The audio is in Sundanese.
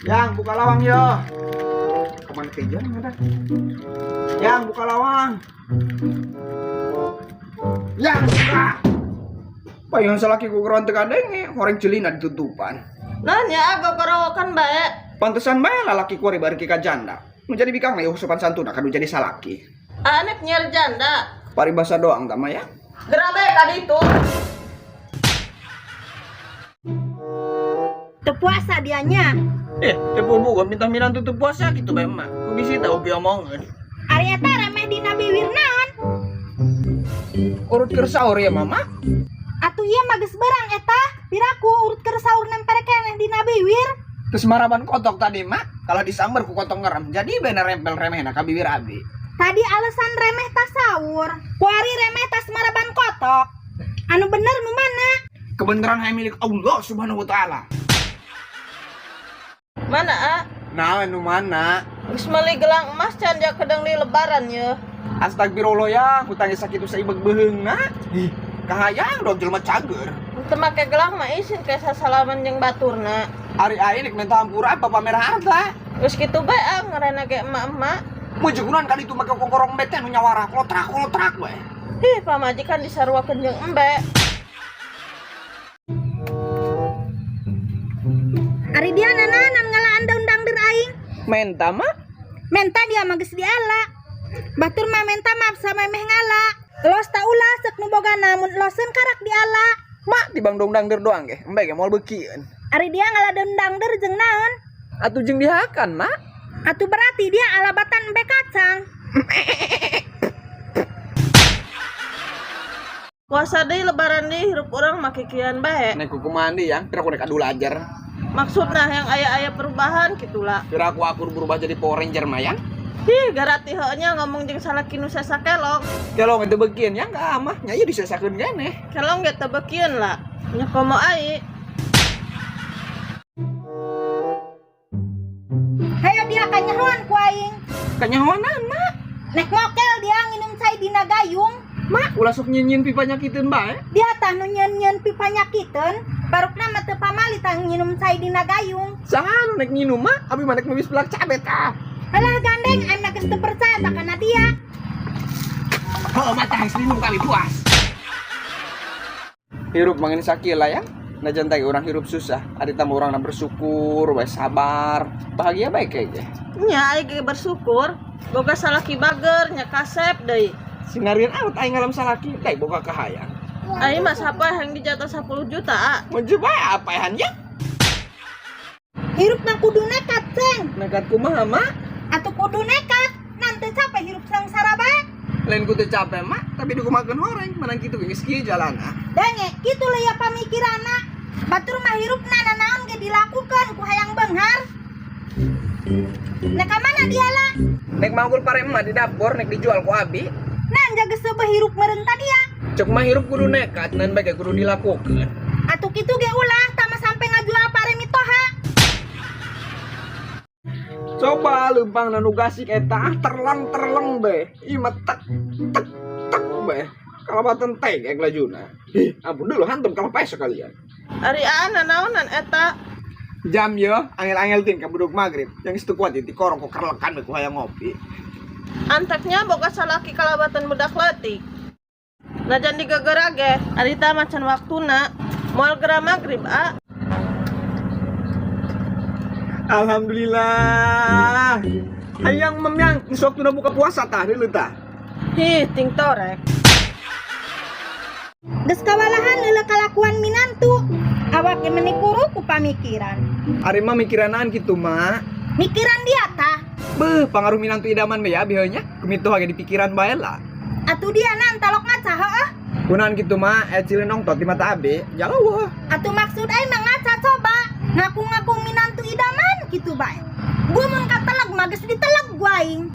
Yang buka lawang yo. Kemana pijan ada? Yang buka lawang. Yang buka. Payangan salaki ku geron teu kadenge, horeng celina ditutupan. Nanya gogorowokan bae. Pantesan bae lalaki ku ari bareuki ka janda. Nu jadi bikang eueuh sopan santuna kanu jadi salaki. Anek nyer janda. Paribasa doang tah mah ya. Geura bae ka ditu. Teu puasa dianya. Teu boga minta minantu teu puasa kitu bae mah. Ku bisi teh opi omongeun. Ari eta remeh dina biwir naon? Urut keur sahur ya mama. Atuh ieu mah geus berang eta. Piraku urut keur sahur nempel keneh dina biwir. Terus maraban kotok tadi mak, kalau disamber ku kotok ngerem, jadi bener rempel remehna ka bibir abi. Tadi alasan remeh tas sahur, kuari remeh tas maraban kotok. Anu bener nu mana? Kebenaran hanya milik Allah Subhanahu wa taala. Mana a? Nah, nu mana? Geus meuli gelang emas can ja kedeng di lebaran ye. Astagfirullah ya, hutangnya sakitu saibeg beheungna. Ih, kahayang dong jelema cager. Teu make gelang mah isin ke sasalaman jeung baturna. Ari aing rek minta hampura apa pamer harta. Geus kitu bae ah ngaranna ge emak-emak. Mujugunan kali itu make kongkorong bete nu nyawara kolotrak kolotrak we. Hih, pamajikan disaruakeun jeung embe. Ari dia nananan ngalaan daun dangder aing. Menta mah? Menta dia mah geus diala. Batur mah menta maaf sama meh ngala. Los ta ulah seuk nu boga namun loseun karak diala. Mak tibang dong dangder doang ge, embe ge moal beukieun. Ari dia ngala daun dangder jeung naon? Atuh jeung dihakan, mak. Atuh berarti dia alabatan embe kacang. Puasa deui lebaran deui hirup urang mah kikieuan bae. Nek kuku mandi ya, pira aku rek adu lajar. Maksudna yang aya-aya perubahan gitulah. Pira aku akur berubah jadi Power Ranger mah ya. Hih, garati heuh nya ngomong jeung salaki nu sesa kelong. Kelong itu beukieun ya enggak mah, nya ieu disesakeun keneh. Kelong ge teu beukieun lah. Nya komo ai. Hayo dia kanyahoan ku aing. Kanyahoanan, mak. Nek mokel dia nginum cai dina gayung. Mak, ulah sok nyieun pipa nyakiteun bae. Dia tah nu nyeun-nyeun pipa nyakiteun, barukna mah teu pamali tah nginum cai dina gayung. Saha nu nek nginum mah, abi mah nek nulis belak cabe tah. Alah gandeng, aing mah geus teu percaya tah kana dia. Heuh, mah tah geus minum kali puas. Hirup mangin sakila ya. Najan teh urang hirup susah, ari tah urang bersyukur, we sabar, bahagia bae kayaknya. Nya aing ge bersyukur, boga salaki bager nya kasep deui. Sinarian amat aing ngalam salaki, teh boga kahayang. Aing mah sapa yang dijatah 10 juta, a. Mun bae apa ya? Hirup mah kudu nekat, Ceng. Nekat kumaha, mak? Atuh kudu nekat, nanti capek hirup sengsara bae. Lain ku teu capek, mak, tapi dikumakeun horeng, menang kitu geus kieu jalana. Denge, kitu leuya pamikiranna. Batur mah hirupna nanaon ge dilakukeun ku hayang beunghar. Nek ka mana dia lah? Nek manggul pare emak di dapur, nek dijual ku abi. Nan jaga seubeuh hirup meureun dia. Cek mah hirup kudu nekat, nan bae kudu dilakukeun. Atuh kitu ge ulah tama sampai ngajual pare mitoha. Coba leumpang nu gasik eta terleng-terleng be. Ieu mah tek tek tek be. Kalabatan teh ek lajuna. Ih, ampun dulu hantum kalau pae sekalian. Ari aa nanaonan eta? Jam yo, angel-angel ting ka buduk magrib. Yang situ kuat di korong kok kerlekan be ku hayang ngopi. Anteknya boga salaki kalabatan budak leutik. Najan digegera ge, ari tah macan waktuna. Moal gera magrib, a. Alhamdulillah. Hayang memyang geus waktuna buka puasa tah deuleu tah. Hih, ting torek. Geus kawalahan leuleuh kalakuan minantu. Awak ge meuni kuru ku pamikiran. Ari mah mikiranaan kitu, mak. Mikiran dia tah. Beuh, pangaruh minantu idaman be ya biheunya. Kumituh ge dipikiran bae lah. Atuh dia nan talok ngaca heuh. Kunaon kitu mah, cilenong tot di mata abi. Jauh. Atuh maksud aing mah ngaca coba. Ngaku-ngaku minantu idaman kitu bae. Gua mun kateleg mah geus diteleg gua aing.